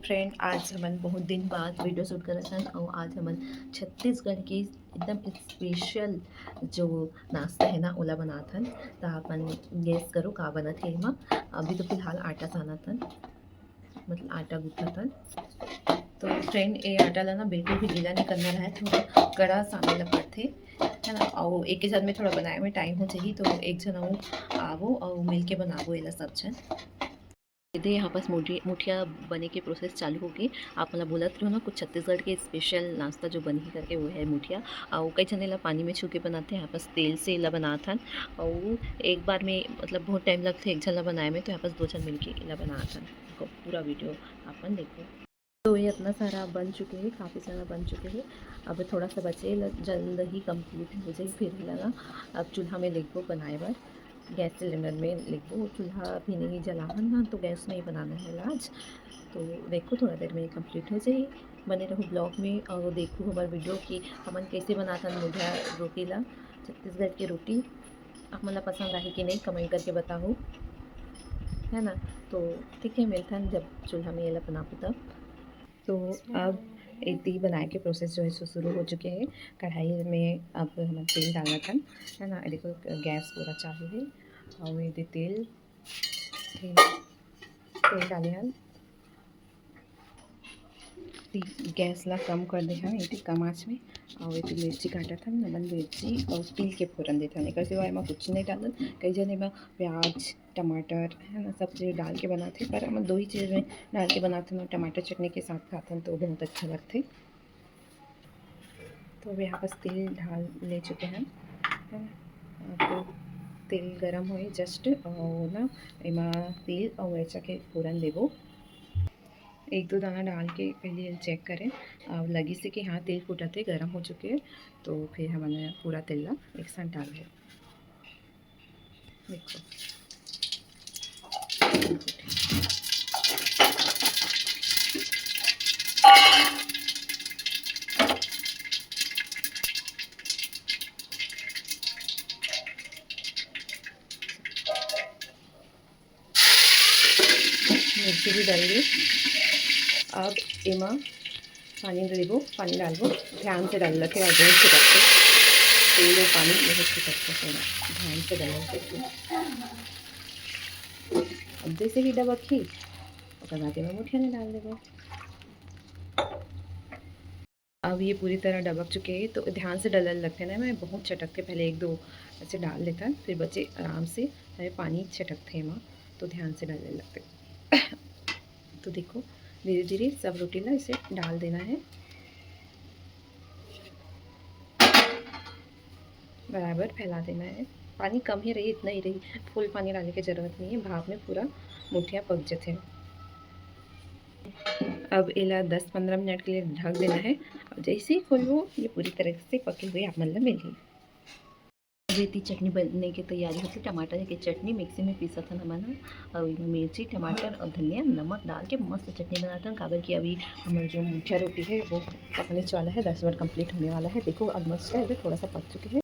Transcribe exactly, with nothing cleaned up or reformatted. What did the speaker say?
Friend, आज हमन बहुत दिन बाद वीडियो शूट करत हन और आज हमन छत्तीसगढ़ के एकदम स्पेशल जो नाश्ता है ना, ओला बनात हन। तो अपन गेस करो का बनत है एमा। अभी तो फिलहाल आटा सानत हन, मतलब आटा गूंथत हन। तो फ्रेंड, ये आटा ला ना बिल्कुल भी गीला नहीं करना रहे, थोड़ा कड़ा साने ला पड़थे, है ना। और एक ही साथ में थोड़ा बनाए में टाइम हो चाहिए, तो एक झन अउ आवो और मिल के बनाबो एला सब झन। ये दे यहाँ पास मुठी-, मुठिया बने के प्रोसेस चालू हो गई। आप मन ला बोलत रहो ना, कुछ छत्तीसगढ़ के स्पेशल नाश्ता जो बनही करके, वो है मुठिया। और कई झन एला पानी में छू के बनाते हैं, यहाँ पास तेल से एला बनात हन। और एक बार में मतलब बहुत टाइम लगथे एक झन ला बनाए में, तो यहाँ पास दो झन मिलके एला बनात हन। देखो, पूरा वीडियो आप मन देखो। तो ये इतना सारा बन चुके हैं, काफ़ी सारा बन चुके हैं। अब थोड़ा सा बचे हे, ल-, जल्द ही कंप्लीट हो जाए। फिर एला ना अब चूल्हा में लेगबो बनाए बर, गैस सिलेंडर में लेगबो। चूल्हा भी नहीं जलाहन ना, तो गैस में ही बनाना है आज। तो देखो, थोड़ा देर में कंप्लीट हो जाए, बने रहो ब्लॉग में और देखो हमारे वीडियो कि हमन कैसे बनाथन मुठिया रोटी ला, छत्तीसगढ़ के रोटी। आप मन ला पसंद आही कि नहीं, कमेंट करके बताओ, है ना। तो ठीक है, मिलथन जब चूल्हा में एला बनाबो तब। तो अब एती बनाए के प्रोसेस जो है सो शुरू हो चुके हैं। कढ़ाई में अब हमन तेल डालत हन, है ना। देखो, गैस पूरा चालू है और ये दे तेल, तेल, तेल डाले हन। ती-, गैस ला कम कर दे हन, एती कम आँच में। और एती मिर्ची काटत हन, नमन मिर्ची और तिल के फोरन देत हन। एकर सिवा एमा कुछ नहीं डालन। कई जन एमा प्याज, टमाटर, है ना, सब चीज़ डाल के बनाथे, पर हमन दो ही चीज़ में डाल के बनाथन और टमाटर चटनी के साथ खाथन, तो बहुत अच्छा लगथे। तो अब यहाँ पास तेल डाल ले चुके हैं, है ना। अब तेल गरम होए जस्ट, और ना एमा तिल और मिर्चा के फोरन देबो। एक दो दाना डाल के पहले चेक करें, और लगी से कि हाँ, तेल फूटत हे, गरम हो चुके हैं, तो फिर हमन पूरा तेल ला एक साथ डाल दें। देखो, मिर्ची भी डाल दी। अब एमा पानी देबो, पानी डालबो, ध्यान से डाल, रखे और बहुत छिटकते तेल और पानी बहुत छिटकते हैं, ध्यान से डालो। अब जैसे ही डबक ही, ओकर बाद एमा मुठिया ने डाल देबो। अब ये पूरी तरह डबक चुके हैं, तो ध्यान से डलल लगथे ना, मैं बहुत छटक के पहले एक दो ऐसे डाल लेता है, फिर बचे आराम से, अरे पानी छटकथे एमा, तो ध्यान से डलल लगथे। तो देखो, धीरे धीरे सब रोटी ला इसे डाल देना है, बराबर फैला देना है। पानी कम ही रही, इतना ही रही, फुल पानी डाले के जरूरत नहीं है, भाप में पूरा मुठिया पक जथे। अब एला दस पंद्रह मिनट के लिए ढक देना है और जैसे ही खोलबो, ये पूरी तरह से पके हुए आप मन ला मिलही। अब एती चटनी बनने के तैयारी होथे। टमाटर के चटनी मिक्सी में पीसत हन हमन ह, और एमा मिर्ची, टमाटर और धनिया, नमक डाल के मस्त चटनी बनाथन, काबर कि अभी हमर जो मुठिया रोटी है वो पकने वाला है, दस मिनट कंप्लीट होने वाला है। देखो, ऑलमोस्ट है, अभी थोड़ा सा पक चुके हैं,